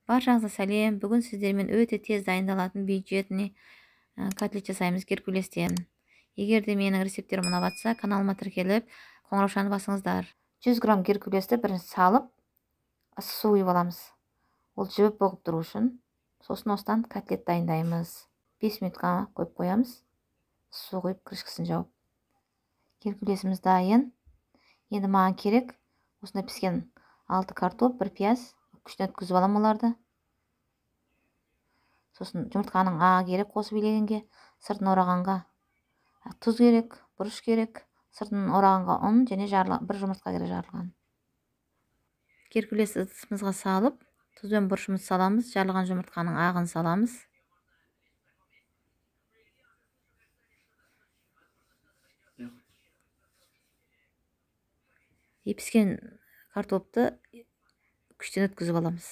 Баршаңызға сәлем. Бүгін сіздермен өте тез дайындалатын бюджетный котлет жасаймыз геркулестен. Егер де менің рецепттерім ұнап жатса, каналыма тіркеліп, қоңыраушаны басыңыздар. 100 грамм геркулесті бірінші салып, ыссы су құйып аламыз. Ол жібіп бұғып тұру үшін. Сосын осыдан котлет дайындаймыз. 5 минутқа қойып қоямыз. Су құйып, крышкасын жауып. Геркулесіміз дайын. Енді маған керек осындай піскен 6 картоп, 1 пияз. Күштен өткізіп аламын оларды. Сосын жұмыртқаның ағы керек қосып илегенге, сыртын орағанға тұз керек, бұрыш керек, сыртын орағанға ұн және бір жұмыртқа керек жарылған. Геркулес ыдысымызға салып, тұз бен бұрышымызды саламыз, жарылған жұмыртқаның ағын саламыз. Піскен картопты күштен өткізіп аламыз.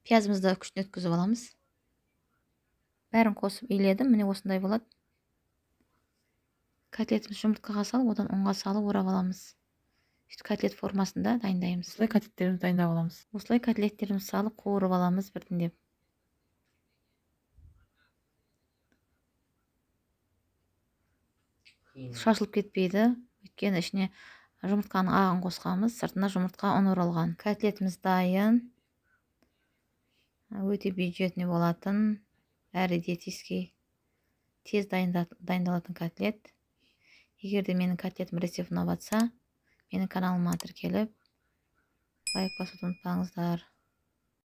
Пиязымызды күштен өткізіп аламыз. Бәрін қосып иледім, міне осындай болады. Котлетімізді жұмыртқаға салып, одан ұнға салып орап аламыз. Сөйтіп котлет формасында дайындаймыз. Осылай котлеттерімізді дайындап аламыз. Осылай котлеттерімізді салып қуырып аламыз біртіндеп. Шашылып кетпейді, өйткені ішіне жұмыртқаның ағын қосқанбыз, сыртына жұмыртқа ұн оралған. Котлетіміз дайын. Өте бюджетный болатын, әрі диетический, тез дайындалатын котлет. Егер де менің котлетім рецепті ұнап жатса, менің каналыма тіркеліп, лайк басуды ұмытпаңыздар.